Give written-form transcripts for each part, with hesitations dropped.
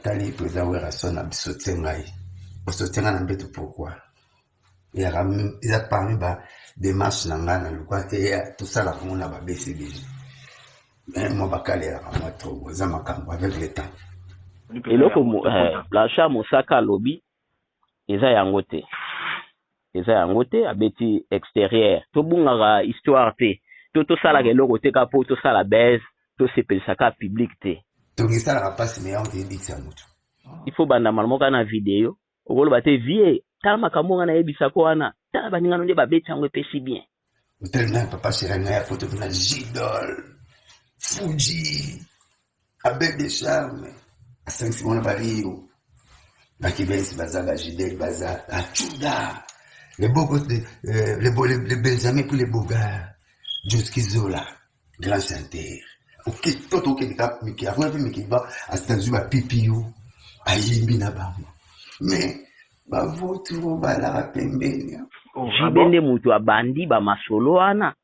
Natali président Werrason na biso tie ngai. Osotie ngai na mbeto pourquoi? Eyaka eza parmi ba démarche na ngai na luka eya tosalaka yango na ba BCBG. Mais mwa bakalelaka mwa trop eza makambo avec le temps. Eloko Blanchard Mosaka alobi eza yango te, eza yango te. Abeti extérieur, tobungaka histoire te, to tosalaka eloko te kaka mpo tosala base, tosepelisaka public te. Tongi esalaka mpasi me yango teyebikisa motu. Il faut banda mbala moko na video, okoloba te vie tala makambo nga nayebisako wana, tala baningano nde babeti yango epesi bien. Hotel na papa chéri na ya poto na Gidol Fuji Abel de Charme asangisi bango na bario bakibesi baza bajidel baza achuda les beaux gosses de les, beaux, les, les Benjamin puis les beaux gars Joski Zola grand chanteur ok to tokende ka miki akona mpe miki ba asazwi ba pipiu ayimbi na bango mais bavoturo balaka pembeni. JB nde moto abandi bamasolo wana,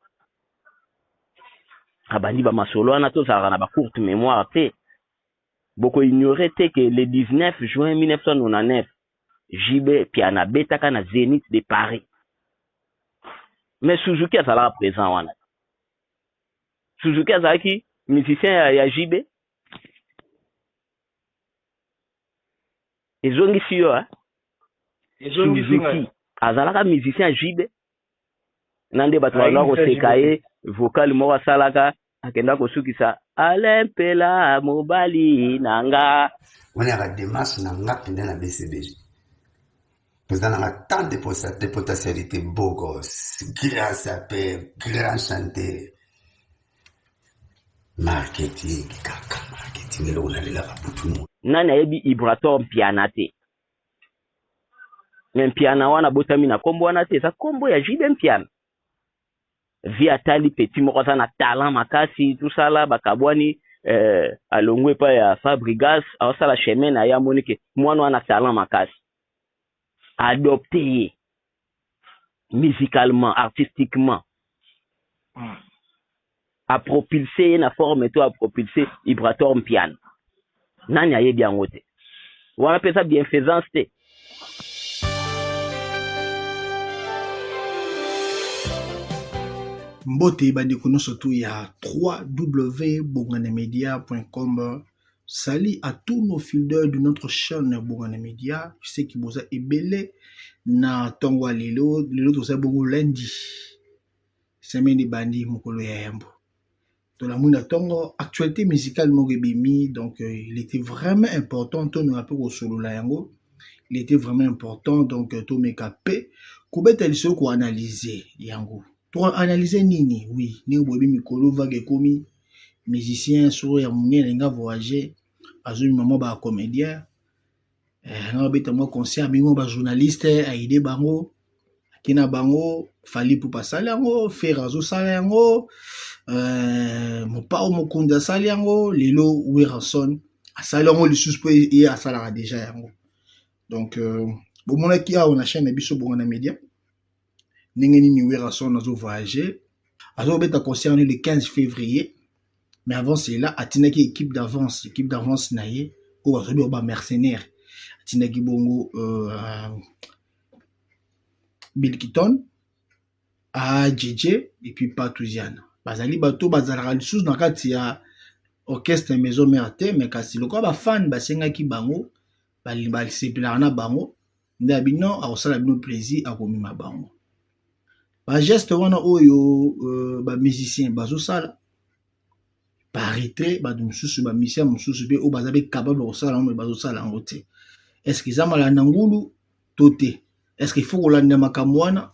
abandi bamasolo wana. Tozalaka na bacourte mémoire te, bokoignore te ke le 19 juin 1999 JB Piana abetaka na Zénith de Paris, mais Suzuki azalaka présent wana. Suzuki azalaki musicien ya JB. Ezongisi yo, eh? Suzuki azalaka musicien ya JB na nde bato bazalaka koseka ye vocal moko asalaka, akenda kosukisa Alain Mpela mobali na nga. Wana yaka démarche na nga mpenza na BCBG président nanga tant de potentialité, beau gosse, grand sapeur, grand chanteur, marketing kaka marketing, eloko nalelaka butu mo. Nani ayebi Ibrator Mpiana te? Me Mpiana wana abotami na nkombo wana te, eza nkombo ya JB Mpiana. Vi atali petit moko aza na talent makasi, tosala bakabwani, alongwe epai ya Fabrigas, aosala chemin na ye, amoni ke mwana wana talent makasi, adopte ye musicalement, artistiquement, apropulse ye na forme to apropulse Ibrator Mpiana. Nani ayebi yango te? Wana mpe eza bienfaisance te. Mbote bandeko nyonso tu ya www.bonganemedia.com. Salut à tous nos fidèles de notre chaîne Bongane Media. Je sais que boza ebele na tongo ya lelo, lelo toza bongo lundi. Semaine ebandi mokolo ya yambo. Tolamwi na tongo actualité musicale moko ebimi, donc il était vraiment important tomeka mpe kosolola yango. Il était vraiment important donc tomeka mpe kobeta lisolo, koanalyse yango. Toanalyse nini? Oui, ndenge boyebi mikolo vague ekomi, musicien soko ya monene alinga voyager, azobima mwa bacomédien nga babeta mwa concert mingi, mwa bajournaliste aide bango, ake na bango. Fally Ipupa asali yango, Ferre azosala yango, Mopao Mokonzi asali yango, lelo Werrason asali yango lisusu mpo ye asalaka deja yango. Donc bomonaki awa na chaîne na biso Bongana Media ndenge nini Werrason azovoyage, azobeta concert le 15 février. Mais avant cela atindaki équipe d'avance, équipe d'avance na ye oyo bazobi ba mercenaire. Atindaki bongo Bill Kiton, AJJ et puis Patouziana. Bazali bato bazalaka lisusu na kati ya orchestre Maison Mère te, mais kasi lokola bafan basengaki bango, basepelaka na bango nde ya bino, akosala bino plaisir, akomema bango. Bageste wana oyo bamusicien bazosala parité, bato mosusu, bamusicien mosusu mpe oyo baza mpe capable kosala yango, me bazosala yango te. Est ce que eza malanda ngulu to te? Est ce que il faut kolanda makambo wana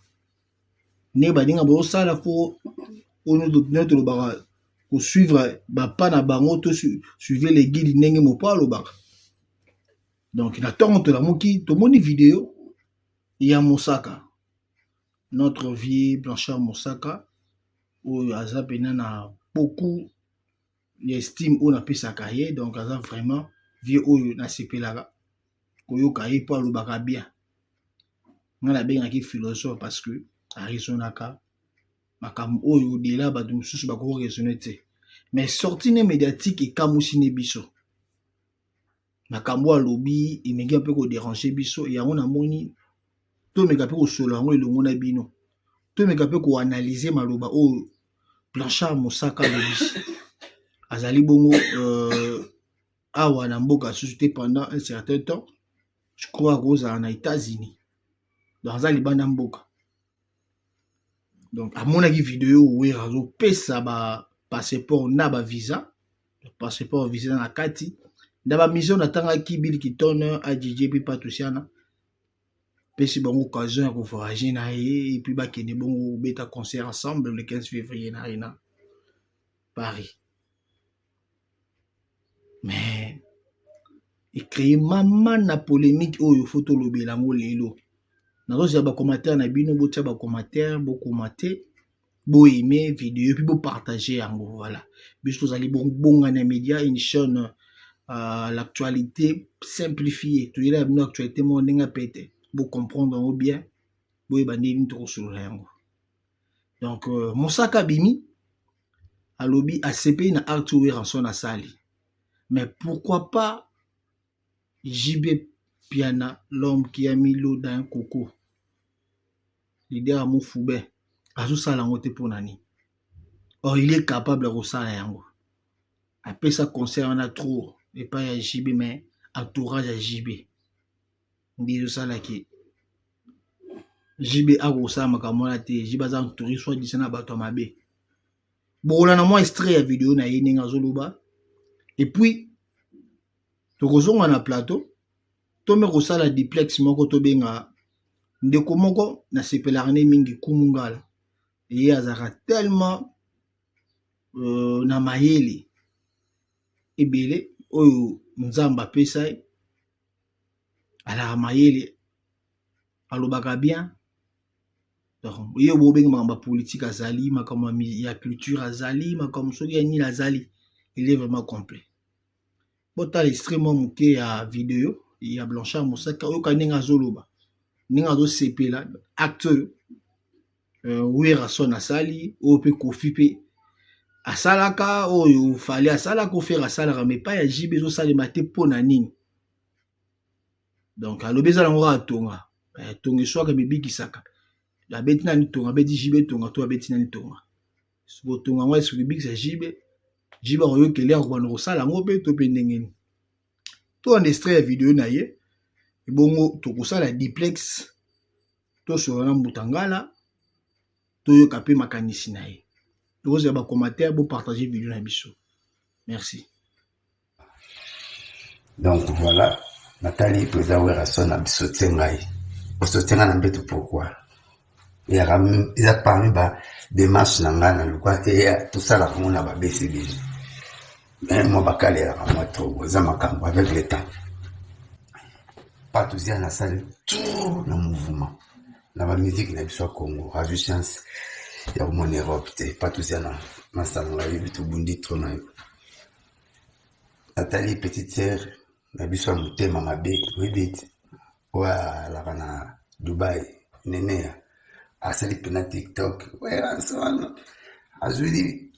ndenge baninga bazosala? Fo oyo nde tolobaka kosuivre bapa na bango, to suivre les guides ndenge mopo alobaka. Donc na ntongo tolamuki, tomoni video ya Mosaka, notre vieux Blanchard Mosaka, oyo aza pena na beaucoup ya estime oyo napesaka ye. Donc aza vraiment vieux oyo nasepelaka koyoka ye mpo alobaka bien. Ngai nabengaki philosophe parce que araisonnaka makambo oyo dela bato mosusu bakoki raisonne te. Mais sortie ne médiatique ekamwisi ne biso. Makambo alobi emeki mpe kodéranger biso. Yango namoni tomeka mpe kosolola yango elongo na bino, tomeka mpe koanalyser maloba oyo Blanchard Mosaka alobi. Azali bongo awa na mboka susu te pendant un certain temps. Je crois akozala na États-Unis, donc aza libanda mboka. Donc amonaki video Wera azopesa bapasseport na bavisa, passeport, visa na kati na bamission. Natangaki Bill Clinton, ADJ mpe Patusiana, pesi bango occasion ya kovoyage na ye et puis bakende bongo kobeta concert ensemble le 15 février na Arena Paris. Mais ecréer mama na polémique oyo faut tolobela yango lelo. Nazozela bacommentaire na bino, botia bacommentaire, bokoma te, boaime video puis bopartage yango. Voilà, biso tozali Bongana Média, une chaîne l'actualité simplifiée. Toyela bino actualité moko ndenge pete, bocomprendre yango bien, boyeba ndenge nini tokosolola yango. Donc Mosaka abimi, alobi asepeli na acte Werrason asali, mais pourquoi pas JB Piana, l'homme qui a mis l'eau dans un coco, leader ya Mofube, azosala yango te? Mpo na nini? Or il est capable ya kosala yango. Apesa concert wana trop epai ya JB, mais entourage ya JB nde ezosalaki JB akosala makambo wana te. JB aza entouré soi-disant na bato ya mabe. Bokolanda mwa extrait ya video na ye ndenge azoloba et puis tokozonga na plateau, tome kosala duplex moko. Tobenga ndeko moko nasepelaka ne mingi, Kumungala. Ye azalaka tellement na mayele ebele oyo Nzambe apesa ye. Alaka mayele, alobaka bien. Donc ye bobenga makambo ya politique azali, makambo ya culture azali, makambo soki ya nini azali. Il est vraiment complet. Botala extrait mwa moke ya video ya Blanchard Mosaka, oyoka ndenge azoloba, ndenge azosepela acte oyo Werrason asali, oyo mpe Kofi mpe asalaka, oyo Fally asalaka, oFerre asalaka, mais epai ya JB ezosalema te. Mpo na nini? Donc alobi eza nango kaka tonga, tonga eswaka, mibikisaka. Abeti nani tonga? Abeti JB tonga to abeti nani tonga? Kotonga yango esoki ebikisa JB, JB akoyokeli, akobanda kosala yango mpe to mpe ndenge nini? Tolanda extrait ya video na ye, ebongo tokosala duplex, tosolola na Mbuta Ngala, toyoka mpe makanisi na ye. Tokozela bacommentaire, bopartage video na biso. Merci. Donc voilà, natali président Werrason na biso tie ngai osotie ngai na mbeto. Pourquoi? Eyaka eza parmi ba démarche na ngai na lukwa eya tosalaka ngo na ba BCBG, mais mwa bakalelaka mwa trop. Eza makambo avec le temps. Patozia nasali tour na mouvement na bamusique na biso ya Congo, azwi chance ya komona Europe te. Patozia na masala ngai yebi tobundi trop na yo. Natali petite sœur na biso ya motema mabe, oyebi ete oyo alaka na Dubai, Neneya, asali mpena TikTok. Werrason azwili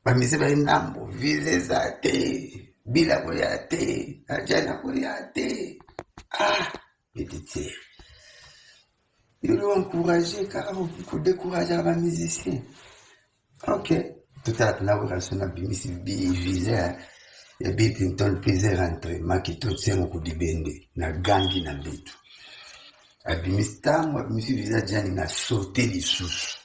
bamise baye ndambo, visa eza te, bila koya te, ajana koya te. Ah, petite sœur, yolo encourage kaka kodécourageaka bamusicien. Ok, totala mpena Werrason abimisi visa ya Bill Clinton, plaisir rentré maki totiango kodibende na gangi na mbetu. Abimisi, ntango abimisi visa jani na saute lisusu,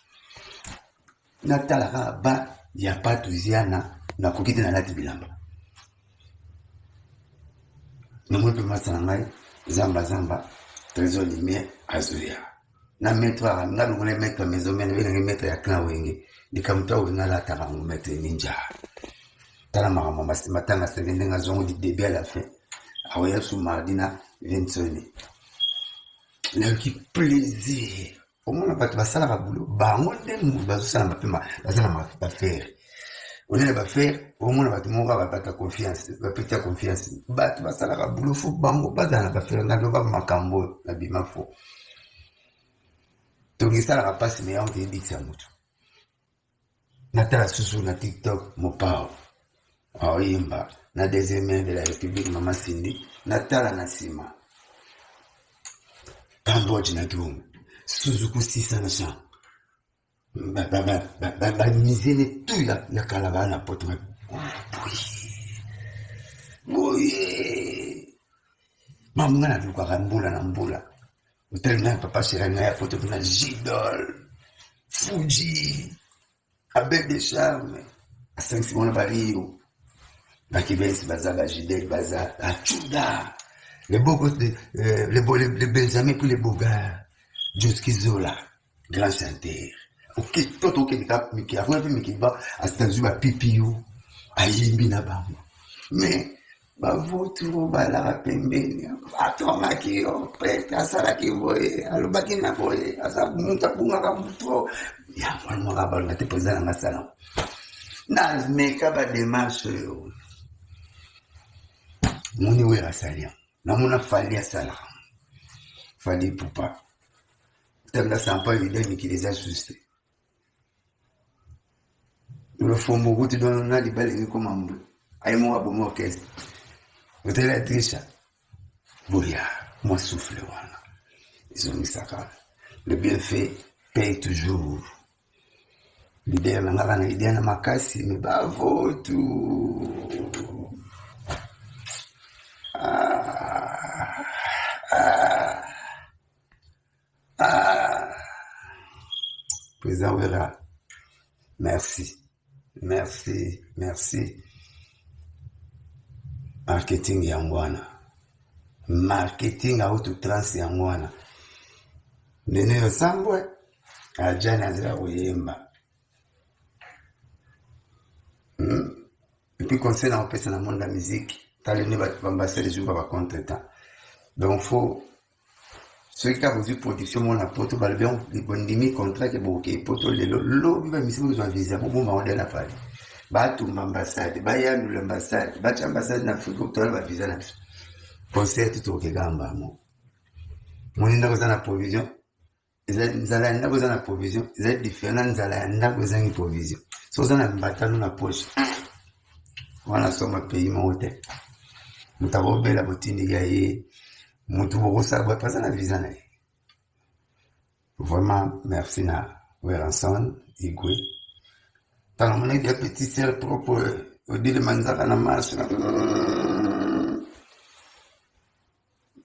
natala kaka ba ya Patuziana, nakoki te, nalati bilamba, namoni mpe masa na ngai zamba zamba Trésor Lumière azoya na maître aka nga longola maître ya maison mene, bengangi maître ya clan Wenge. Likambo to Wenge alataka yango, maître ninja. Tala makambo matanga senge ndenge azwango du début à la fin. Akoya su mardi na Vinsoni. Nayoki plaisir omona bato basalaka bulo bango nde moto bazosala mapema, baza na bafere onene bafere. Omona bato moko kaka bato ya confiance, bapeti ya confiance, bato basalaka bulo, faut bango bazala na bafere. Nga loba makambo oyo nabima, faut tongo esalaka mpasi, me yango teyebikisa motu. Natala susu na TikTok, Mopao aoyemba. Na deuxième mère de la République, Mama Cindy, natala na nsima Cambodge na drum Suzuku 600 na champ bamizene tu ya kala baa na poto. Boye boye, mamu nga nalukaka mbula na mbula. Otali ngai, papa chéri ngai ya poto mpena, Gidol Fuji avec des charmes, asangisi mona bario bakibesi, baza bagidel, baza achuda, les beaux gosses de les Benjamin, puis les beaux gars, Joski Zola, grand chanteur. Ok, to tokende ka mikili akona mpe mikili ba asitazwi bapipi yo ayimbi na bango, mais bavoturo balaka pembeni, atomaki yo prêtre, asalaki boye, alobaki na boye, aza moto abungaka moto ya mwana mwaka balonga te. Président nanga asala nameka badémarche oyo moni oyo asali yango, namona Fally asalaka, Fally Ipupa tanga sampa yuda mikili eza susu te. Lofombo kuti dono na libala ekoma mbu aye moko aboma orchestre otela trisha boya mwa souffle wana ezongisaka. Le bienfait paye toujours. Leader na ngaka na idea na makasi me bavotu. Ah, ah, ah. Président Wera, merci, merci, merci. Marketing yango wana, marketing auto trans yango wana. Nene osambwe ajani azala koyemba. Et puis conseil na kopesa na monde ya musique, tala nde bato baambasade ezwi ba bacontretemps. Donc faut soki kaka bozwi production mona poto, balobi bondimi contrat ke bokokei poto lelo, lobi bamisi bozwa visa, bobomba ngo na pale, batumba ambassade, bayandula ambassade, batya ambassade na Afrique, toala bavisa na biso. Concert tokokeka mbamo moni ndako eza na provision. Nzala ya ndako eza na provision eza différent na nzala ya ndako ezangi provision. So oza na mbatano na poche wana, soma pays moko te. Moto akobela, botindiki ya ye, motu bokosala boye aza na visa na ye. Vraiment merci na Werrason Igwe. Ntango namonaki ya petit sœur propre Odile Manzaka na marche,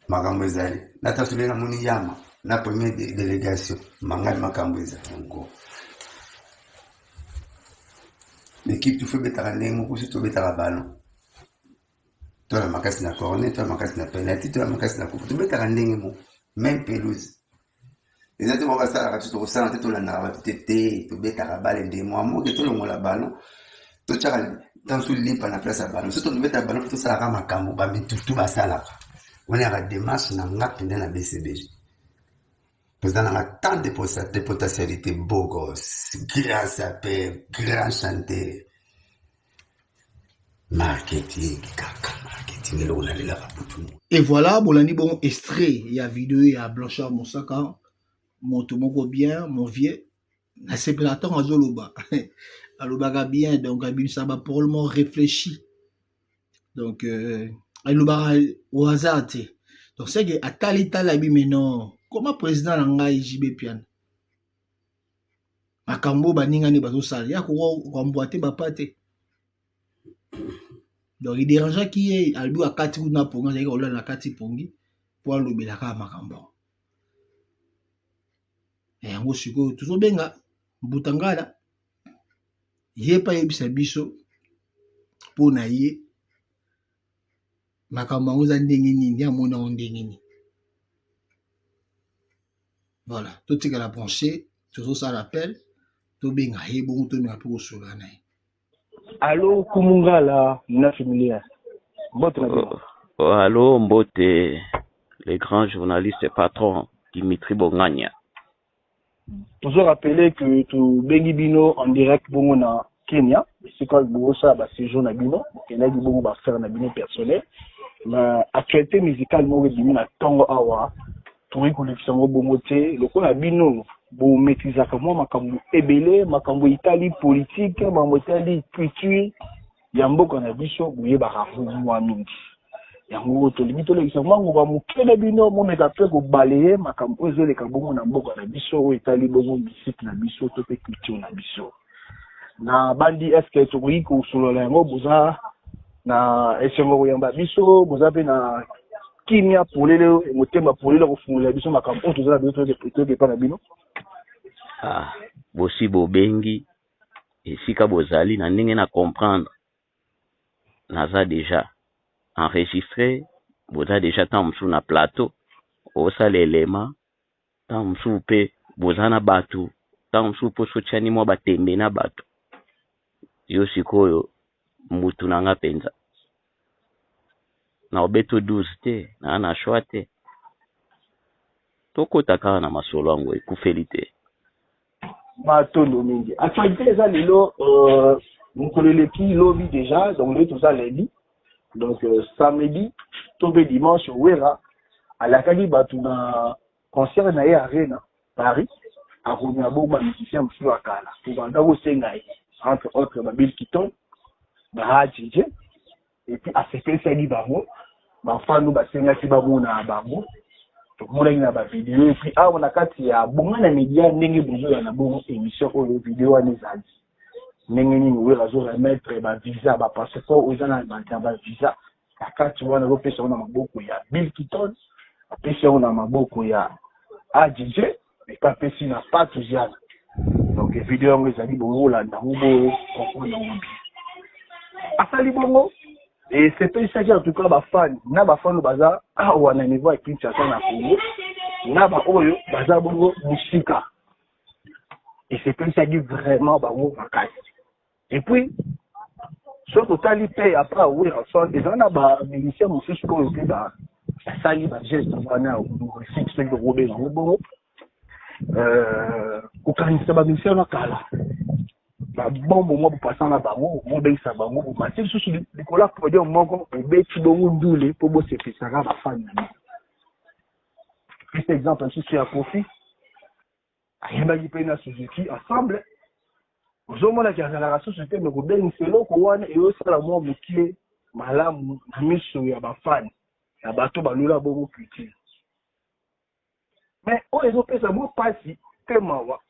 makambo ezali natasole, namoni yama na première délégation mangai, makambo ezali yango. L'équipe tufo ebetaka ndenge moko. So tobetaka ballon, tola makasi na corner, tola makasi na penalty, tola makasi na kufa, tobetaka ndenge moko, même pelouse eza te. Moko basalaka biso tokosala te, tolandaka bato te te. Tobetaka bale nde mwa moke, tolongola ballon, totyaka ntanso lipa na place ya ballon. So tobetaka ballon, fo tosalaka makambo bamitutu basalaka wana. Yaka démarche na nga mpenza na BCBG, président nanga, tant de potentialité, beau gosse, grand sapeur, grand chanteur. Marketing kaka marketing, eloko nalelaka butu. Et voilà, bolandi bon extrait ya vidéo ya Blanchard Mosaka, moto moko bien, mon vieux. Nasepela ntango azoloba, alobaka bien, donc abimisaka baparole moko réfléchi, donc alobaka au hasard te. Donc c'est que atali tali abi, mais non, comment président na ngai JB Piana, makambo oyo baningani bazosala ya kokwambwa te, bapa te. Donc edérangeaki ye, alobi akati kuna pongi, azalaki kolala na kati pongi mpo alobela kaka makambo yango. Yango sikoyo tozobenga Mbutangala, ye mpe ayebisa biso mpo na ye makambo yango eza ndenge nini, amoni yango ndenge nini. Voilà, totikala branché, tozosala appel, tobenga ye bongo, tobenga mpe kosolola na ye. Allo, Kumungala na familia, mbote na bino. Oh, allo, mbote, le grand journaliste patron Dimitri Bongania. Tozo rappeler que tobengi bino en direct bongo na Kenya, esika bozosala baséjour na bino, bokendaki bongo baaffaire na bino personnel. Ma actualité musicale moko ebimi na ntongo awa, tokoki kolekisa yango bongo te. Lokola bino bomaîtrisaka mwa makambo ebele, makambo etali politique, makambo etali culture. ya mboka na biso boyebaka yango mwa mingi. Yango tolingi tolekisa mwa ngonga moke na bino, momeka mpe kobaleye makambo oyo ezoleka bongo na mboka na biso, oyo etali bongo musique na biso to mpe culture na biso. Na bandi, est-ce tokoki kosolola yango? Boza na esengo koyamba biso, boza mpe na kimia polele, motema polele kofungolela biso makambo oyo toza na biso, toyoke epa na bino? Ah, bosi bobengi esika bozali na ndenge na comprendre, naza déjà enregistré, boza déjà ntango mosusu na plateau osala elema, ntango mosusu mpe boza na bato, ntango mosusu mpo sotiani mwa batembe na bato. Yo sikoyo mutu na nga mpenza na obeto 12 te, naa na choix te, tokota kaka na masolo yango, ekufeli te. Matondo mingi. Actualité eza lelo, mokolo eleki, lobi déjà, donc lelo toza lundi, donc samedi to mpe dimanche, Wera alakaki bato na concert na ye Arena Paris akomema bongo bamusicien mosusu ya kala tobanda kosenga ye, entre autres baBill Kiton, baHadj. Et puis asepelisaki bango, bafanu basengaki bamona bango, tomonaki na bavideo. Et puis awa na kati ya Bongana Media, ndenge bozoya na bongo émission oyo, video wana ezali ndenge nini Wera azoremettre bavisa, bapasseport oyo eza na bavisa na kati wana, azopesa yango na maboko ya Bill Kiton, apesi yango na maboko ya Adj, epe apesi na Patou Ziana. Donc video yango ezali, bokolanda yango, bocomprendre yango bien. Asali bongo, esepelisaki en tout cas bafani na bafani baza awa na niveau ya Kinshasa, na Congo, na baoyo baza bongo mosika. Esepelisaki vraiment bango makasi. Et puis soki totali mpe après Werrason, eza na bamusicien mosusu oyo mpe basali bageste wana honorifique, soki tokobenga yango bongo, kokanisa bamusicien wana kala, babombo mwa bopasa na bango, bobengisa bango, bomati lisusu likolo ya podium moko, bobeti bongo ndule mpo bosepelisaka bafani na bino. Pesa exemple lisusu ya Kofi, ayembaki mpe na Suzuki ensemble, ozomonaki azalaka susu te, me kobengisa eloko wana eyosala mwa mokie malamu na miso ya bafani ya bato balula bongo culture. Mais oyo ezopesa mwa mpasi mpe mawa,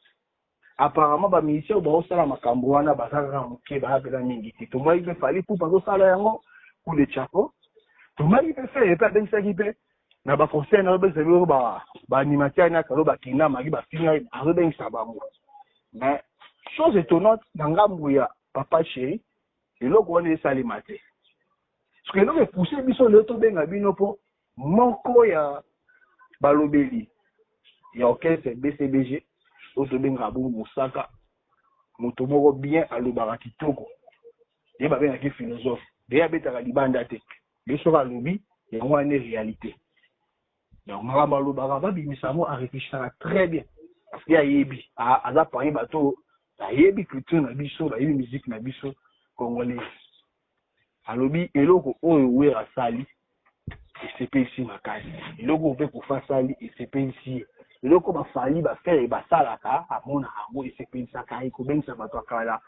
apparemment bamusicien oyo baosala makambo wana baza kaka moke, baya mpenza mingi te. Tomwaki mpe Fally Ipupa azosala yango, coup de chapeau. Tomwaki mpe Ferre mpe abengisaki mpe na baconcert na, azobengisa biloko, baanimateur na kalo bakenda maki bafinga, azobengisa bango. Mais chose étonnante, na ngambo ya Papa Chéri, eloko wana esalema te. Soki eloko epousse biso lelo tobenga bino, mpo moko ya balobeli ya orchestre BCBG oyo tobengaka bongo Mosaka, moto moko bien, alobaka kitoko, ye babengaki philosophe, ye abetaka libanda te, ye soki alobi, yango wana réalité. Donc makambo alobaka, babimisa yango, aréfléchissaka très bien, parce que ayebi, aza parmi bato bayebi culture na biso, bayebi musique na biso congolaise. Alobi eloko oyo Wera asali esepelisi makasi, eloko oyo mpe Kofi asali esepelisi ye, eloko baFally, baFerre basalaka, amonaka yango esepelisaka ye, kobengisa bato ya kala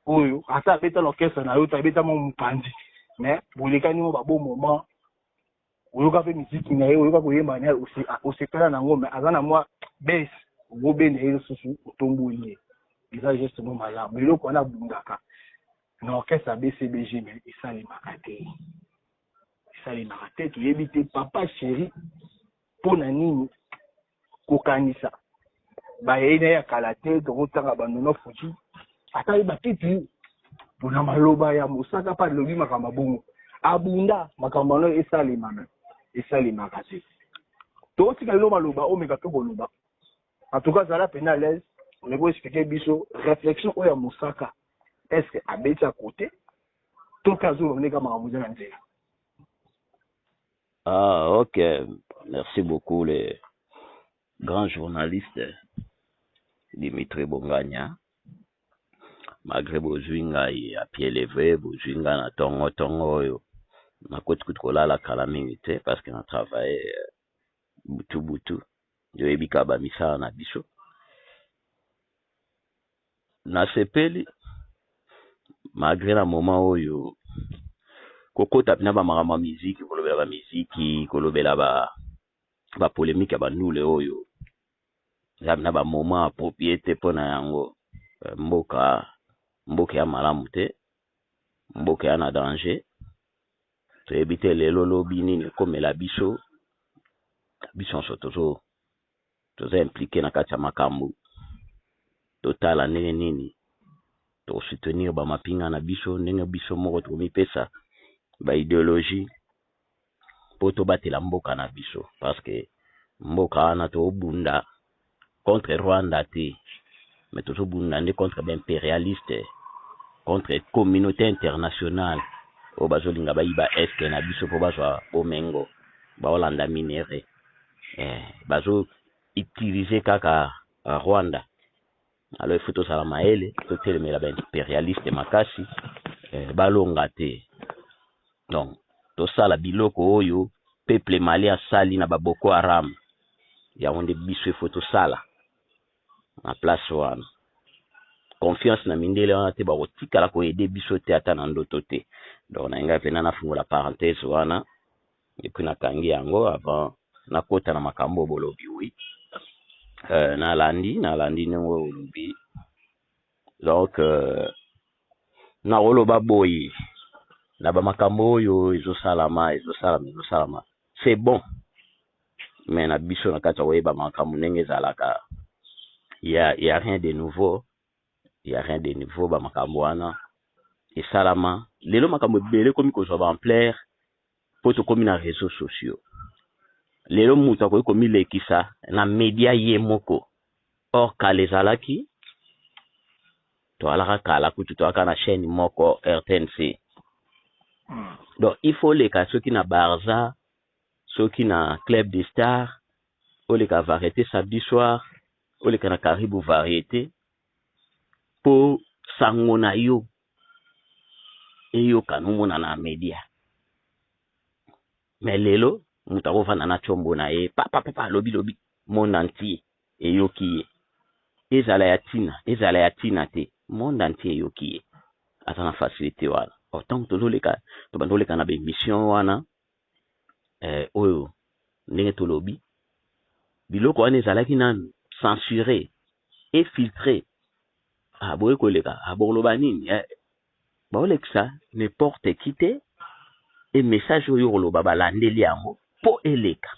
oyo ata abeta na orchestre na yo te, abeta mwa mopanzi, mais bolekani mo babo moment, oyoka mpe miziki na ye, oyoka koyemba na ye, osepela na yango, mais aza na mwa bese, okobenda ye lisusu, otomboli ye, eza geste mo malamu. Eloko wana abundaka na orchestre ya BCBG, mais esalemaka te, esalemaka te. Toyebi te Papa Chéri mpo na nini kokanisa bayei na ye ya kala te. Tokotanga banono Fuji, ata ye bakiti mpona maloba ya Mosaka mpe alobi makambo bongo, abunda makambo wana esalemaka, esalemaka te. Tokotika lelo maloba, omeka mpe koloba. En tout cas zala pena à l'aise, omeki oexpliquer biso réflexion oyo ya Mosaka. Est ce que abeti ya côté to mpe azoloba ndenge makambo eza na nzela? Ah, ok. Merci beaucoup, les grands journalistes Dimitri Bongania. Malgré bozwi ngai à pied levé, bozwi ngai na tongo tongo oyo, nakoti kutu kolala kala mingi te, parce que na travaille butu butu, oyebi kaka bamisala na biso. Nasepeli. Malgré na moment oyo kokota mpena bamakambo ya miziki, kolobela bamiziki, kolobela bapolémique ya bandule oyo, eza na bamoment approprié te mpona yango. Mboka ya malamu te, mboka ya na danger. Toyebi te lelo lobi nini ekomela biso. Biso nyonso toza impliqué na kati ya makambo. Totala ndenge nini tokosoutenir bamapinga na biso, ndenge biso moko tokomipesa baidéologie mpo tobatela mboka na biso, parce que mboka wana tobunda contre Rwanda te, mais tozobunda nde contre baimpérialiste, contre communauté internationale oyo bazolinga bayiba Est na biso mpo bazwa bomengo, baolanda minerais, bazoutiliser kaka Rwanda. Alors il faut tozala mayele, totelemela baimpérialiste makasi, balonga te. Donc tosala biloko oyo peuple Mali asali na baboko Haram, yango nde biso ifo tosala na place wana. Confiance na mindele wana te, bakotikala koaider biso te, ata na ndoto te. Donc na ngai mpena nafungola parenthèse wana et puis nakangi yango avant nakota na makambo oyo bolobi. Oui, nalandi ndenge oyo olobi. Donc nakoloba boye na bamakambo oyo ezosalama, ezosalama, ezosalama, c'est bon, mais na biso na kati ya koyeba makambo ndenge ezalaka, y a rien de nouveau, y a rien de nouveau. Bamakambo wana esalama. Lelo makambo ebele ekomi kozwa baampleur mpo tokomi na réseaux sociaux. Lelo moto akoki komilekisa na media ye moko. Or kala ezalaki, toalaka kala kutu toalaka na chaîne moko, RTNC. Donc il faut oleka soki na Barza, soki na Club de Star, oleka Variété samedi soir, oleka na Karibu Variété, mpo sango na yo eyokana, omona na media. Mais lelo moto akovanda na tiombo na ye, papapapa, alobi lobi, monde entier eyoki ye. Ezala ya ntina, ezala ya ntina te, monde entier eyoki ye. Aza na facilité wana. Ntango tozoleka, tobanda koleka na baémission wana, oyo ndenge tolobi, biloko wana ezalaki nanu censuré et filtré. Ah, boye koleka, ah, bokoloba nini, baolekisa n'importe qui te. E message oyo koloba, balandeli yango mpo eleka.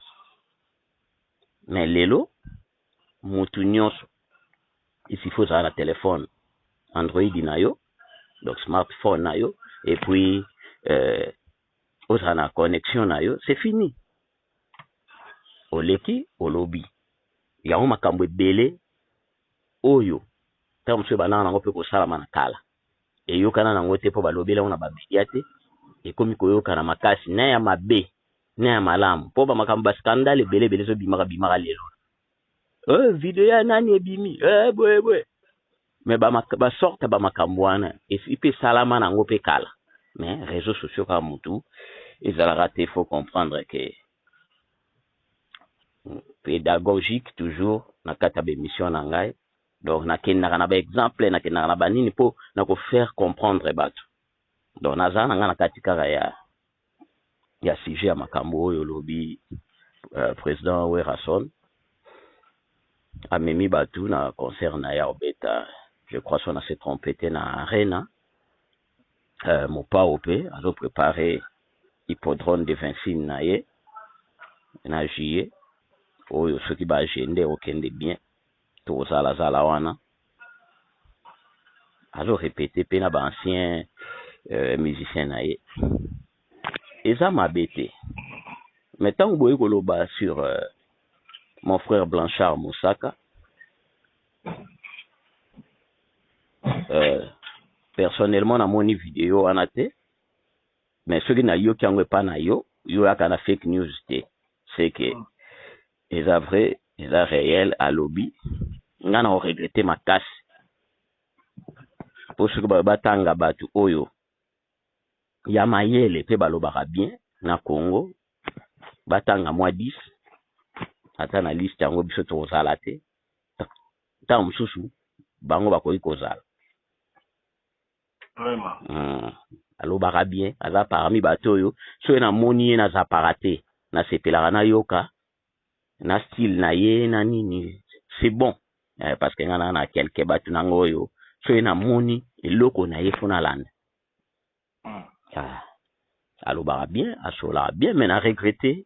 Mais lelo mutu nyonso, il suffit ozala na telefone Android na yo, donc smartphone na yo, et puis ozala na connexion na yo, c'est fini, oleki, olobi yango. Makambo ebele oyo ntango mosusu ebandaka nango mpe kosalama na kala, eyokana nango te mpo balobeli yango na bamedia te, ekomi koyokana makasi, na ya mabe na ya malamu, mpo bamakambo, bascandale ebele ebele ezobimaka bimaka lelo. Video ya nani ebimi, boye boye, mais basorte bamakambo wana esi mpe esalama nango mpe kala. Mais réseaux sociaux kaka mutu ezalaka te. Faut comprendre que pédagogique toujours na kati ya baémission na ngai. Donc nakendaka na baexemple, nakendaka na banini mpo na kofaire comprendre bato. Donc naza na ngai na kati kaka ya sujet ya makambo oyo olobi. Président Werrason amemi bato na concert na ye obeta, je crois, so na se trompe te, na Arena. Mopao mpe azoprépare hippodrome de Vincennes na ye na juillet oyo. Soki baagenda okende bien, tokozalazala wana. Azorépéter mpe na baancien musicien na ye. Eza mabe te. Mais ntango boye koloba sur mon frère Blanchard Mosaka, personnellement namoni video wana te, mais soki nayoki yango epa na yo, yo oyaka na fake news te, c'est que eza vrai, eza réel. Alobi nga na koregretter makasi, mpo soki batanga bato oyo ya mayele mpe balobaka bien na Congo, batanga mwa 10 ata na liste yango, biso tokozala te. Ntango mosusu bango bakoki kozala. Vraiment. Alobaka bien, aza parmi bato oyo soki namoni ye nazapaka te, nasepelaka nayoka na style na ye na nini, c'est bon. Parce que nga na quelque bato nango oyo soki namoni eloko na ye fo nalanda. Ah, alobaka bien, asolaka bien, mais na regrette,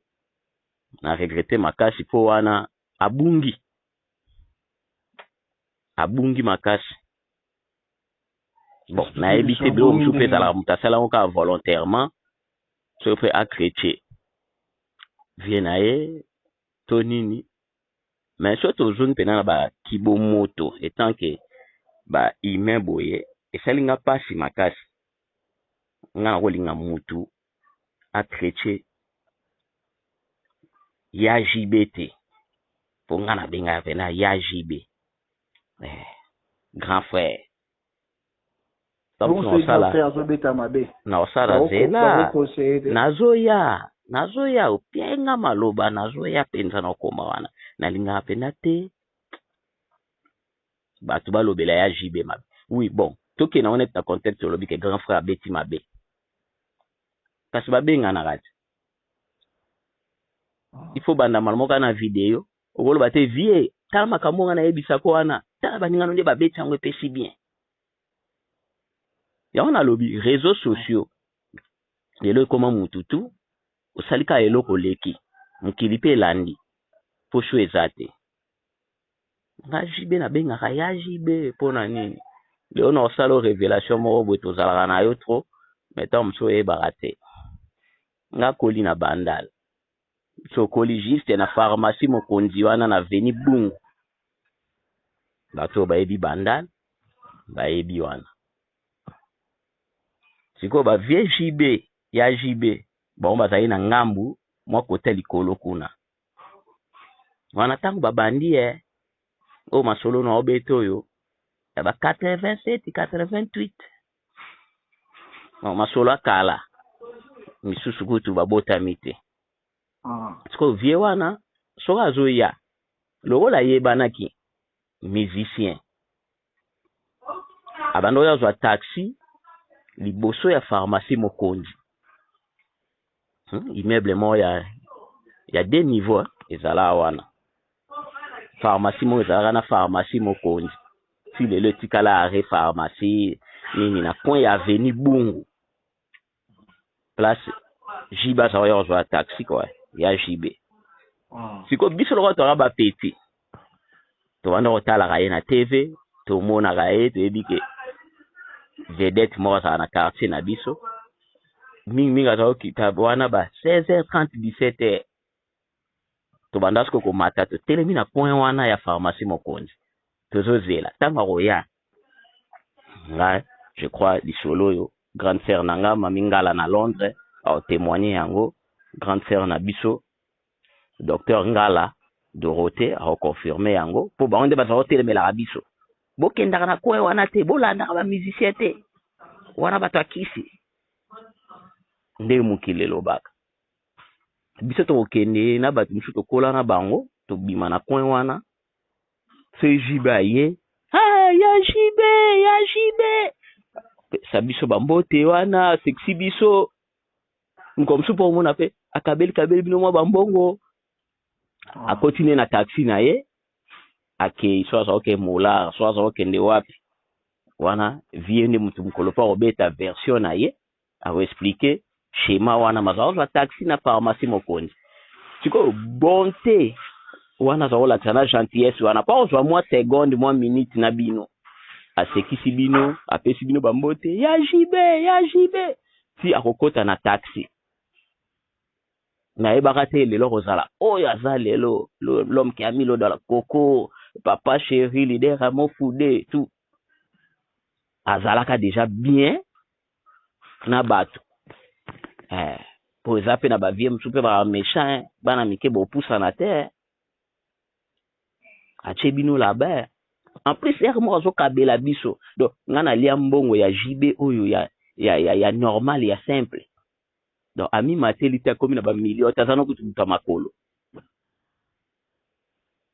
na regrette makasi mpo wana abungi, abungi makasi. Bon, nayebi te, biloko mosusu mpe ezalaka moto asala yango kaka volontairement, soki mpe achrétien vie na ye to nini. Mais soki tozongi mpena na bakibomoto etant que bahumain boye, esali nga mpasi makasi. Nga nakolinga mutu achrétien ya JB te, mpo nga nabengaka mpena ya JB, grand frère. Azobeta mabe. Naosala zela, nazoya, nazoya opienga maloba, nazoya mpenza na okoma wana. Nalingaka mpenza te bato balobela ya JB mabe. Oui, bon, tokende yango neti na contexte olobi ke grand frère abeti mabe, kasi babenganaka te. Il faut banda mbala moko na video, okoloba te: "Vie, tala makambo nga nayebisako wana, tala baningano nde babeti yango, epesi bien." Yango nalobi, réseaux sociaux lelo ekóma mutu tu osali kaka eloko oleki, mokili mpe elandi poso eza te. Nga JB nabengaka ya JB mpo na nini? Lelo na osala révélation moko boye, tozalaka na yo trop, mais ntango mosusu oyebaka te. Nga koli na Bandal, sokoli juste na pharmacie Mokonzi wana na veni Bungu. Bato oyo bayebi Bandal bayebi wana. Sikoyo bavieux JB, ya JB, bango bazali na ngambu mwa kota likolo kuna wana. Ntango babandi e oyo masolo na obeta oyo ya ba 87, 88, masolo akala, misusu kutu babotami te. Sikoyo vieux wana soki azoya, lokola ayebanaki musicien, abanda oyo azwa taxi liboso ya pharmacie Mokonzi, Immeuble moko ya deux niveau ezala wana, pharmacie moko ezalaka na pharmacie Mokonzi ti lelo etikala arrêt pharmacie nini na coin ya avenue Bungu, place JB azala oya kozwa taxi quoi, ya JB. Sikoyo biso lokola toyaka bapetits, tobanda kotalaka ye na TV, tomonaka ye, toyebi ke vedette moko azala na quartier na biso. Mingimingi aza kokita wana ba 16h30, 17h. Tobanda sikoyo komata, totelemi na coin wana ya pharmacie Mokonzi, tozozela ntango akoya. Nga je crois lisolo oyo, grande sœur na nga Mami Ngala na Londres aotémoigne yango, grande sœur na biso docteur Ngala Dorothée aoconfirme yango, mpo bango nde bazala kotelemelaka biso: "Bokendaka na coin wana te, bolandaka bamusicien te wana, bato akisi." Nde mokili elobaka biso tokokende na bato mosusu, tokola na bango, tobima na coin wana. So JB aye, ah, ya JB, ya JB, pesa biso bambote wana, asekisi biso. Moko mosusu mpo omona mpe akabeli kabeli bino mwa bambongo, akoti nde na taxi na ye, akei. So aza kokende Molar, so aza kokende wapi wana, vieux nde motu mokolo mpo akobeta version na ye, akoexpliquer schéma wana. Maza kozwa taxi na pharmacie Mokonzi. Sikoyo bonté wana aza kolakisa na gentillesse wana, mpo akozwa mwa seconde, mwa minute na bino, asekisi bino, apesi bino bambote ya JB, ya JB, ti akokɔta na taxi. Nayebaka te lelo kozala oyo aza lelo, l'homme qui a mis l'eau dans la coco, papa chéri, leader Amofude, tout. Azalaka déjà bien na bato, po eza mpe na bavieux mosusu mpe baka méchant, bana mike bopusana te, atie bino là-bas. En plus ere moko azokabela biso. Donc nga nalia mbongo ya JB oyo ya normal, ya simple. Donc amimateli te, akomi na bamilio te, aza na kutu moto ya makolo.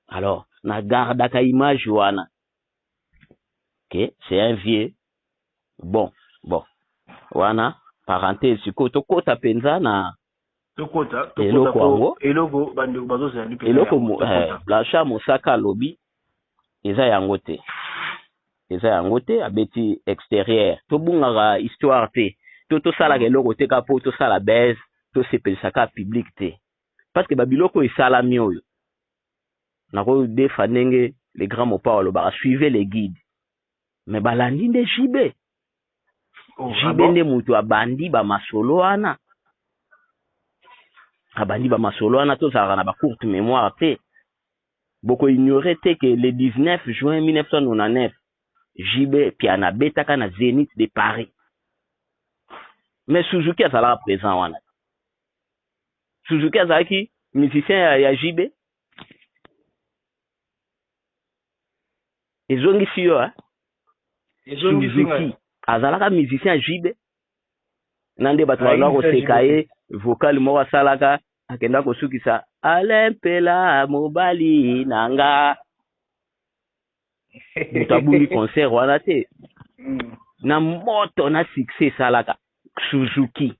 Alors nagardaka image wana ke c'est un vieux bon. Bon, wana parenthèse. Sikoyo tokota mpenza na Tokota. Eloko yango. Eloko bandeko bazozela mpenza. Eloko yango, tokota. Blanchard Mosaka alobi eza yango te, eza yango te. Abeti extérieur. Tobungaka histoire te, to tosalaka eloko te kaka mpo tosala base, tosepelisaka public te, parce que babiloko oyo esalami oyo, nakodefa ndenge le grand Mopao alobaka: "Suivez les guides." Mais balandi nde JB. Oh, ah JB bon? nde moto abandi bamasolo wana, abandi bamasolo wana. Tozalaka na bacourte mémoire te. Bokoignore te ke le 19 juin 1999, JB Piana abetaka na Zénith de Paris, mais Suzuki azalaka présent wana. Suzuki azalaki musicien ya JB. Ezongisi yo, eh? Ezongisi ngai. Suzuki azalaka musicien ya JB na nde bato Ayebisa bazalaka koseka JB. ye. Vocal moko asalaka, akenda kosukisa Alain Mpela mobali na nga. Moto abungi concert wana te. Na moto na succès esalaka Suzuki,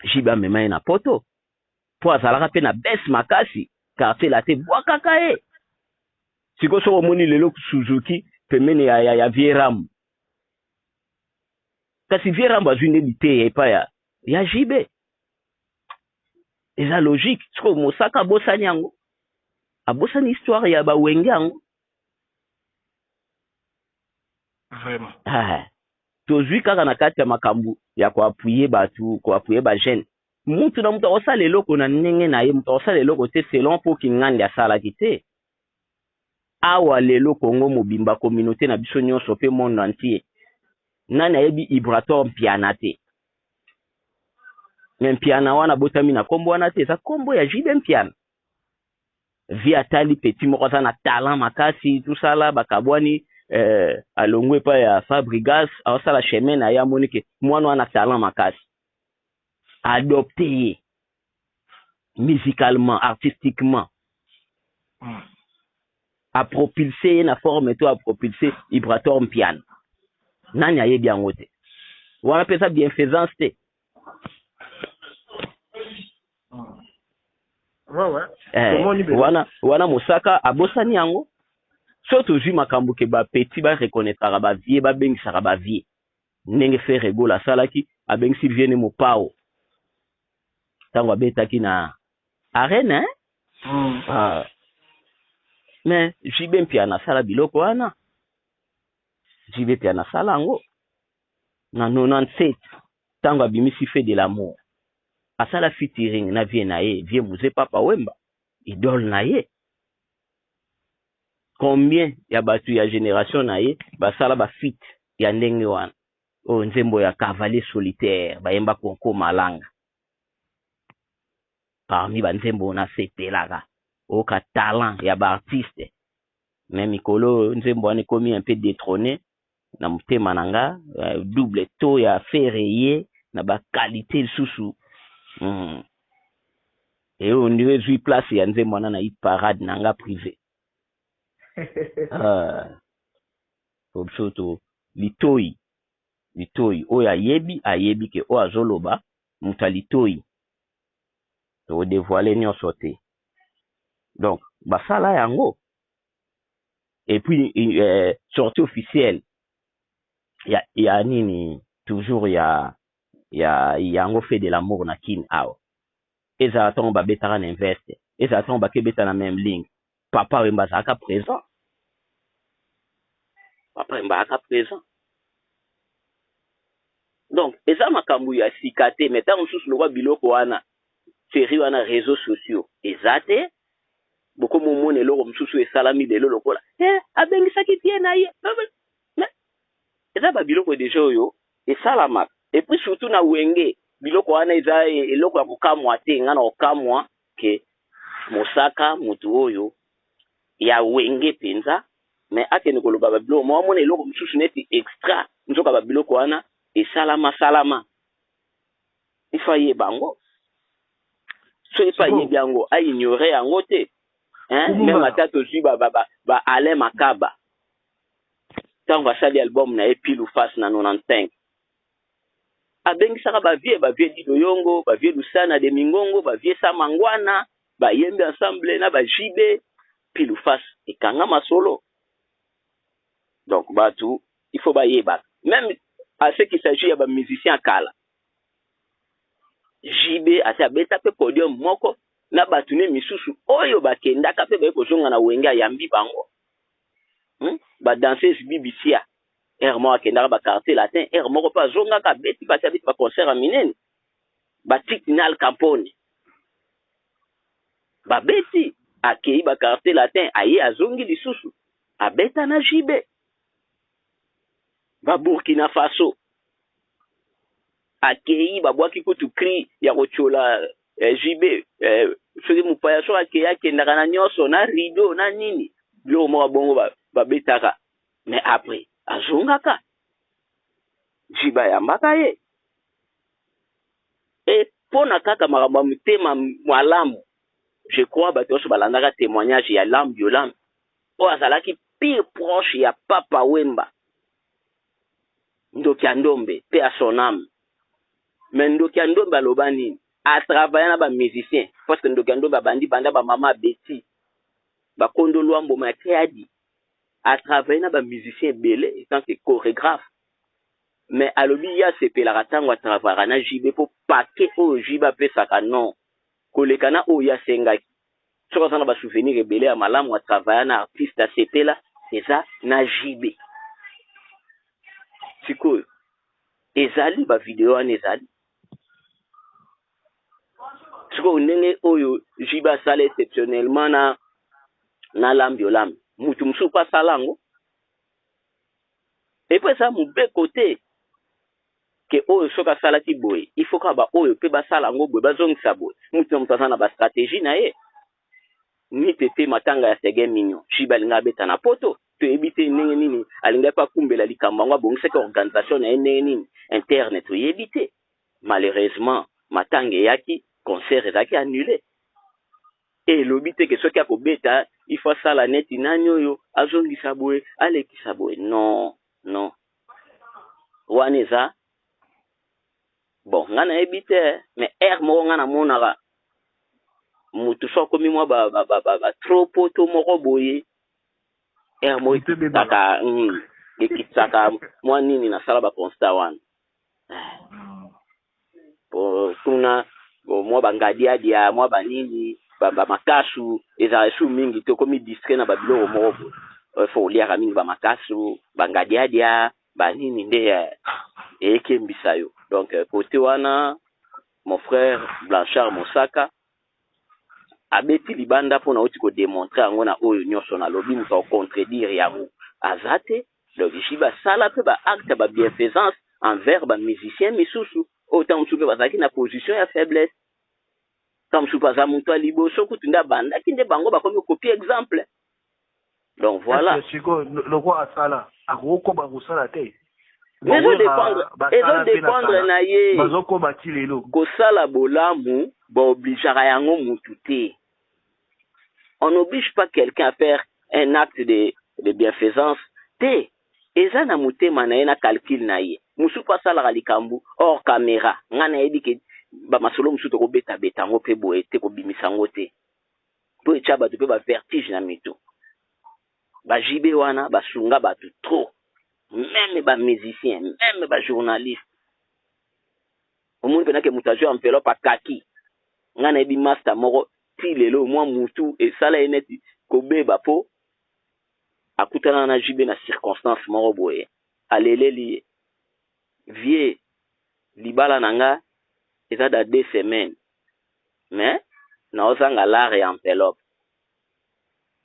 JB amema ye na Poto mpo azalaka mpe na bese makasi. Quartier la te bwakaka ye. Sikoyo soki omoni lelo Suzuki pembeni ya vieux Rambo, kasi vieux Rambo azwi nde liteya epai ya JB. Eza logique. Sikoyo Mosaka abosani yango, abosani histoire ya bawenge yango. Vraiment. Ah, tozwi kaka na kati ya makambo ya koappuyer bato, koappuyer bajeune. Mutu na mutu akosala eloko na ndenge na ye. Mutu akosala eloko te selon mpo kingandi asalaki te. Awa lelo Kongo mobimba, communauté na biso nyonso mpe monde entier, nani ayebi Ibrator Mpiana te? Me Mpiana wana abotami na nkombo wana te, eza nkombo ya JB Mpiana. Vi atali petit moko aza na talent makasi, tosala bakabwani, alongwe epai ya Fabrigas, aosala chemin na ye. Amoni ke mwana wana talent makasi, adopte ye musicalement, artistiquement, apropulse ye na forme to apropulse Ibrator Mpiana. Nani ayebi yango te? Wana mpe eza bienfaisance te? Ouais. Eh, wana Mosaka abosani yango. So tozwi makambo ke bapetits bareconnaîtraka bavieux, babengisaka bavieux ndenge Ferre Gola asalaki, abengisi vieux ne Mopao ntango abetaki na Arène, eh? Ah. Mais JB Mpiana asala biloko wana. JB Mpiana asala yango na 97, ntango abimisi Fait de l'amour, asala featuring na vieux na ye, vieux Mzee Papa Wemba, idole na ye. Combien ya bato ya génération na ye basala bafeat ya ndenge wana? Oyo nzembo ya Cavalier solitaire, bayemba Konko Malanga, parmi banzembo oyo nasepelaka oyoka talent ya baartiste. Mais mikolo oyo nzembo wana ekomi un peu détrôné na motema na nga. Double to ya Ferre ye na baqualité lisusu, Eyo ndenge ezwi place ya nzembo wana na hit parade na nga privé. Po biso to litoi, litoi oyo ayebi, ayebi ke oyo azoloba moto ya litoi. Todévoile nyonso te. Donc basala yango. Et puis sortie officielle ya nini, toujours ya yango Fait de l'amour na Kine awa, ezala ntango babetaka na Investe, ezala ntango bakebeta na même ligne, Papa Wemba azalaka présent. Papa Wemba azalaka présent. Donc eza makambo ya sika te. Mais ntango mosusu lokwa biloko wana, série wana, réseaux sociaux eza te, bokomomona eloko mosusu esalami lelo lokola abengisaki tie na ye. Mais eza babiloko déjà oyo esalamaka. Et puis surtout na Wenge, biloko wana eza eloko ya kokamwa te. Nga na kokamwa ke Mosaka, motu oyo ya Wenge mpenza, mais akende koloba babiloko mo amona eloko mosusu neti extra, nzoka babiloko wana esalama salama. Ifo ayeba yango. So epo ayebi yango, aignore yango te, hein? Même ata tozwi ba Alain Makaba, ntango asali album na ye Pile ou Face na 95. Abengisaka bavieux, bavieux Dido Yongo, bavieux Lusana de Mingongo, bavieux Samangwana, bayembi ensemble na ba JB pile ou face, ekanga masolo. Donc bato, il faut bayeba, même à ce qu'il s'agit ya bamusicien kala, JB asi abeta mpe podium moko na bato ne misusu oyo bakendaka mpe baye kozonga na Wenge, ayambi bango, Badanseuse Bibisia, heure moko akendaka baQuartier Latin, heure moko mpe azongaka, abeti, basi abeti baconcert ya minene. Batiki na Al Campone, babeti, akei baQuartier Latin, aye azongi lisusu, abeta na JB. Baburkina Faso, akei, babwaki kutu cri ya kotiola JB, soki mopaya soki akei, akendaka na nyonso, na rideau na nini, biloko moko bongo babetaka. Mais après azongaka, JB ayambaka ye. E mpo na kaka makambo ya motema malamu, je crois bato nyonso balandaka témoignage ya Lambi Olambi, oyo azalaki pire proche ya Papa Wemba, Ndoki ya Ndombe, mpe ya son âme. Mais Ndoki ya Ndombe aloba nini? Atravailla na bamusicien, parce que Ndoki ya Ndombe abandi banda bamama Abeti, bakondo Lwamboma ya Kiadi, atravaille na bamusicien ebele en tant que chorégraphe. Mais alobi ye asepelaka ntango atravaillaka na JB, mpo paquet oyo JB apesaka, non koleka na oyo ye asengaki. Soki aza na basouvenir ebele ya malamu atravailla na artiste, asepela, eza na JB. Sikoyo ezali bavideo wana, ezali sikoyo ndenge oyo JB asala exceptionnellement na Lambi Olambi, mutu mosusu mpe asala yango. Epo eza mobeko te ke oyo soki asalaki boye, il faut kaka baoyo mpe basala yango boye, bazongisa boye. Mutu na moto aza na bastratégie na ye. Ni tete matanga ya Seguin Mignon, JB alingi abeta na Poto, toyebi te ndenge nini alingaki mpe akumbela likambo yango, abongisaki organisation na ye ndenge nini interne, toyebi te. Malheureusement matanga eyaki, concert ezalaki annulé. Elobi te ke soki akobeta, il faut asala neti nani oyo azongisa boye, alekisa boye. Non, non, wana eza bon, nga nayebi te. Mais heure moko nga namonaka motu so akomi mwa ba trop poto moko boye, heure moko ekitisaka, ekitisaka mwa nini. Nasala baconstat wana po kuna mwa bangadiadia, mwa banini, bamakasu ezala esu mingi te. Okomi distrait na babiloko moko boye, faut oliaka mingi bamakasu, bangadiadia, banini nde eyekembisa yo. Donc côté wana, mon frère Blanchard Mosaka abeti libanda mpona oti kodémontrer yango na oyo nyonso nalobi. Moto akocontredire yango aza te. Donc JB basala mpe baacte ya babienfaisance envers bamusicien misusu oyo ntango mosusu mpe bazalaki na position ya faiblesse. Ntango mosusu mpe aza moto ya liboso kutu nde abandaki, nde bango bakomi kopie exemple. Donc voilà. Sikoyo lokwa asala, akokoba kosala te? Ezodépendre na ye. Bazokoba ti lelo. Kosala bolamu, baobligeaka yango mutu te. On n'oblige pas quelqu'un à faire un acte de bienfaisance te. Eza na motema na ye, na calcul na ye. Mosusu mpo asalaka likambo hors caméra. Ngai nayebi ke bamasolo mosusu tokobetabeta yango mpe boye te, kobimisa yango te, mpo etya bato mpe bavertige na mito. BaJB wana basunga bato trop, même bamusicien, même bajournaliste. Omoni mpenake moto azwi enveloppe akaki. Ngai nayebi master moko, ti lelo mwa mutu esala ye neti kobeba, mpo akutana na JB na circonstance moko boye, aleleli ye: "Vieux, libala na nga eza da 2 semaines, mais naozanga lare ya enveloppe."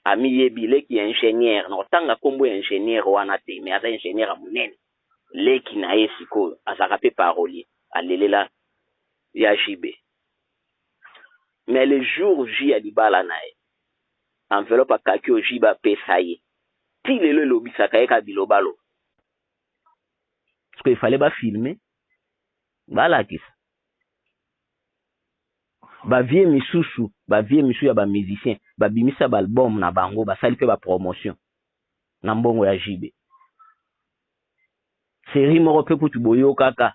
Amiyebi leki ya ingénieur, na kotanga nkombo ya ingénieur wana te, mais aza ingénieur ya monene. Leki na ye sikoyo azalaka mpe parolier. Alelela ya JB, mais le jour J ya libala na ye, enveloppe akaki oyo JB apesa ye, ti lelo elobisaka ye kaka bilobalo. Parce que ifale bafilme, balakisa bavieux misusu, bavieux misusu ya bamusicien babimisa baalbum na bango, basali mpe bapromotion na mbongo ya JB. Série moko mpe kutu boyokaka.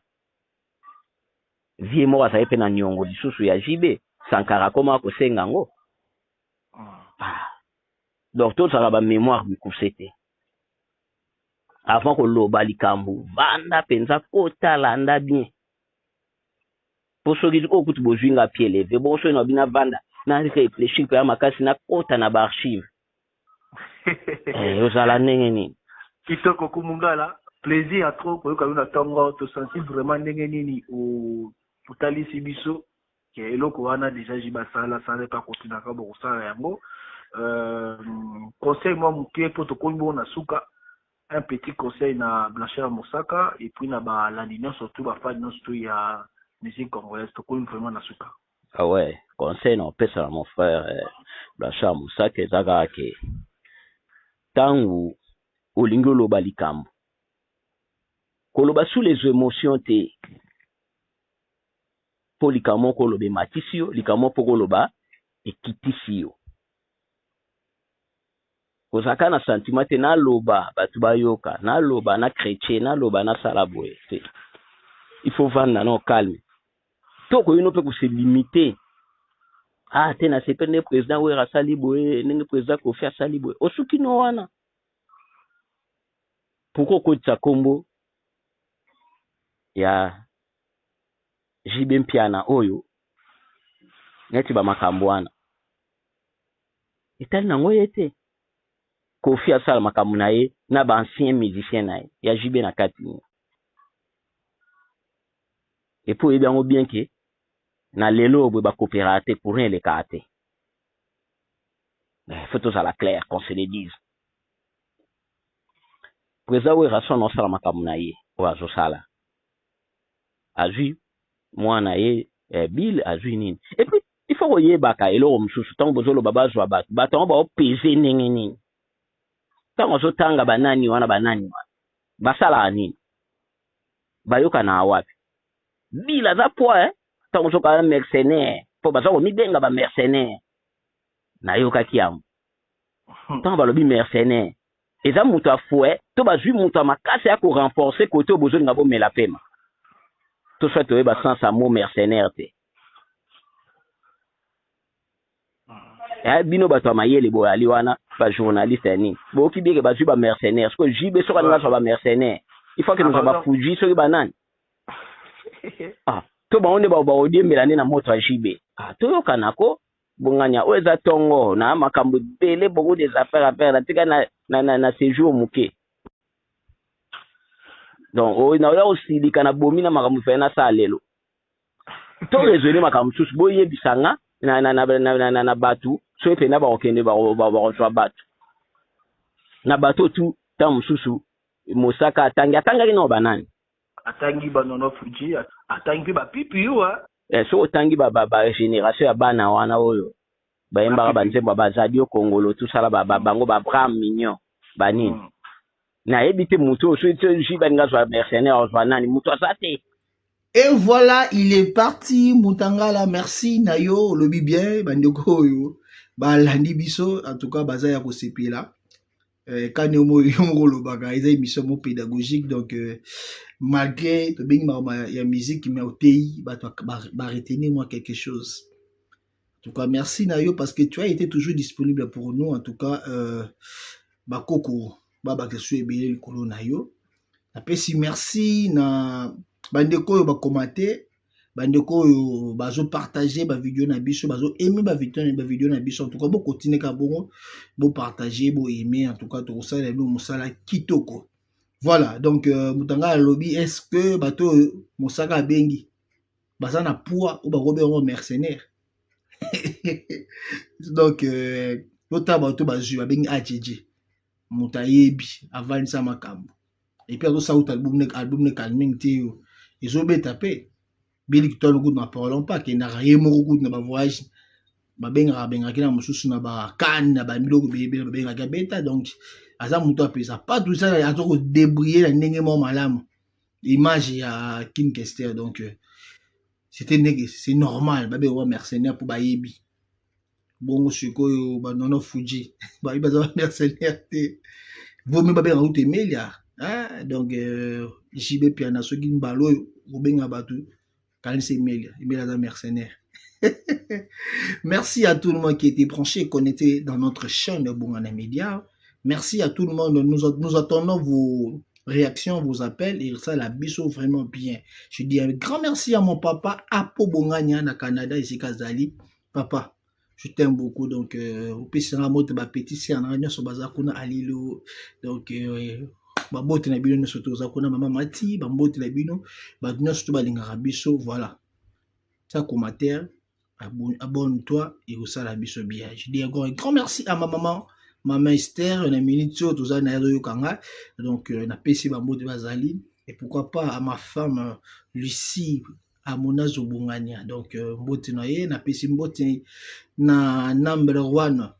Vie moko azali mpe na niongo lisusu ya JB, Sankara akoma kosenga yango. Ah. Donc tozalaka ba mémoire mikuse te. Avant koloba likambo, vanda mpenza kota landa bien. Po soki oyo kutu bozwi nga pied levé, bongo soki na bina vanda na réfléchir mpenza makasi nakota na ba archive. Eh, ozala ndenge nini? Kitoko Kumungala, plaisir ya trop koyoka yo na ntongo, tosentir vraiment ndenge nini otalisi biso ke eloko wana déjà JB asala sala epa kotinaka bokosala yango. Conseil mwa moke mpo tokomi bongo na suka, un petit conseil na Blanchard Mosaka et puis na balandi nyonso tu, bafani nyonso tu ya musique congolaise, tokomi vraiment na suka. Ah ouais, conseil na opesa na mon frère Blanchard Mosaka eza kaka ke ntango olingi oloba likambo, koloba sous les émotions te, mpo likambo moko oloba ematisi yo, likambo moko koloba ekitisi yo. Kozalaka na sentiment te, naloba bato bayoka, naloba na chrétien, naloba nasala boye te. Il faut vanda no calme. To koyino mpe kose limiter. Ah te, nasepeli ndenge président Wera asali boye, ndenge président Kofi asali boye. Osuki no wana. Pourquoi okotisa kombo ya JB Mpiana oyo neti ba makambo wana etali nango ye te? Kofi asala makambo na ye na ba ancien musicien na ye, ya JB na kati nini? Et puis oyebi yango bien ke na lelo boye bakopéraka te, courant elekaka te. Faut tozala clair, qu'on se le dise. Président Werrason osala makambo na ye oyo azosala, azwi mwana ye Bill, azwi nini. Et puis il faut koyebaka eloko mosusu, ntango bozoloba bazwa bato, bato yango baopese ndenge nini? Ntango azotanga banani wana, banani wana basalaka nini? Bayokana wapi? Bill aza poids, eh? Ntango ozokaa mercenaire, mpo baza komibenga bamercenaire, nayokaki yango ntango balobi mercenaire eza moto afue to bazwi moto ya makasi ya korenforcer kote oyo bozolinga bomela pema. To soit toyeba sens ya mot mercenaire te. Bino bato ya mayele boyali wana, bajournaliste ya nini, boyoki bieke bazwi bamercenaire. Sikoyo JB soki alingi azwa bamercenaire, il faut que nozwa bafuji soki banani. Ah, to bango nde baodiembela nde na moto ya JB. Ah, toyokanako bongania oyo eza ntongo na makambo ebele, beaucoup des affaires à faire, natika na séjour moke. Donc oyo naoya kosilika na bomi na makambo fai nasala lelo, to raisonne makambo mosusu. Boyebisa nga na bato soki mpenza bakokende bakozwa bato na bato tu. Ntango mosusu Mosaka atangi, atangaki nao banani? Atangi banono Fuji, atangi mpe bapipi yo. Soki otangi bagénération ya bana wana oyo bayembaka banzembo ya bazadio kongolo, tosala bango babram mignon banini, nayebi te motu oyo soki balinga azwa mercenaire, azwa nani? Moto aza te. Et voilà, il est parti, Mutangala, merci Nayo, olobi bien, bandeko oyo, balandi biso, en tout cas, baza ya kosepela. Kani yo moko olobaka eza émission mo pédagogique, donc malgré tobengi makambo ya musique, mais otei bato baretenir moi quelque chose. En tout cas, merci Nayo parce que tu as été toujours disponible pour nous. En tout cas, bakoko babakisa so ebele likolo na yo. Napesi merci na bandeko oyo bakomate, bandeko oyo bazopartage bavideo na biso, bazoaime bavideo na biso. En tout cas, bokontinue kaka bongo, bopartage, boaime. En tout cas, tokosalela bino mosala kitoko. Voilà, donc Mutanga alobi, est ce que bato oyo Mosaka abengi baza na poids oyo bakobenga yango mercenaire? Donc totala bato bazwi, babengi AJJ, moto ayebi avandisa makambo, et puis azosauta album ne calming te yo ezobeta mpe Bili Kitano kutu na parlons pas, akendaka ye moko kutu na bavoyage, babengaka bengaki na mosusu na bakane na bamiloko ebele, babengaki abeta. Donc aza moto apesa pas tout ça, aza kodébrouiller na ndenge moko malamu image ya King Kester. Donc c'était ndenge c'est normal babenga ba mercenaire mpo bayebi bongo. Sikoyo banono Fuji bayebi baza bamercenaire te, vomi babengaka kutu Emelia. Donc JB Piana, soki mbala oyo kobenga bato. Kanisa Emelia, Emelia aza mercenaire. Merci à tout le monde qui était branché et connecté dans notre chaîne Bongana Media. Merci à tout le monde. Nous attendons vos réactions, vos appels et ça la biso vraiment bien. Je dis un grand merci à mon papa Apo Bongania na Canada ici Kazali. Papa, je t'aime beaucoup donc opesanga mbote ba petit sœur na nyonso baza kuna alilo donc babote na bino nyonso toza kuna mama mati bambote na bino bato nyonso to balingaka biso. Voilà, tia commentaire, abonne-toi ekosala biso bien. Je dis encore un grand merci à ma maman, mama Esther, na minute oyo toza na ye azoyoka nga. Donc napesi bambote bazali et pourquoi pas à ma femme Lucie Amona Zobongania. Donc mbote na ye, napesi mbote na number one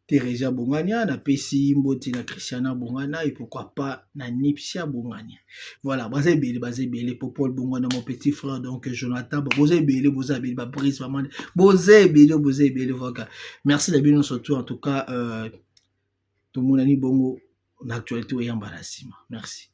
Thérésia Bongania, napesi mbote na Christiana Bongana et pourquoi pas na Nipsia Bongania. Voilà, baza ebele, baza ebele, Popol Bongana, mon petit frère, donc Jonathan, boza ebele, boza ebele, ba Brice, maman, boza ebele, boza ebele, voilà. Merci na bino surtout, en tout cas, tomonani bongo na actualité oyamba na nsima. Merci.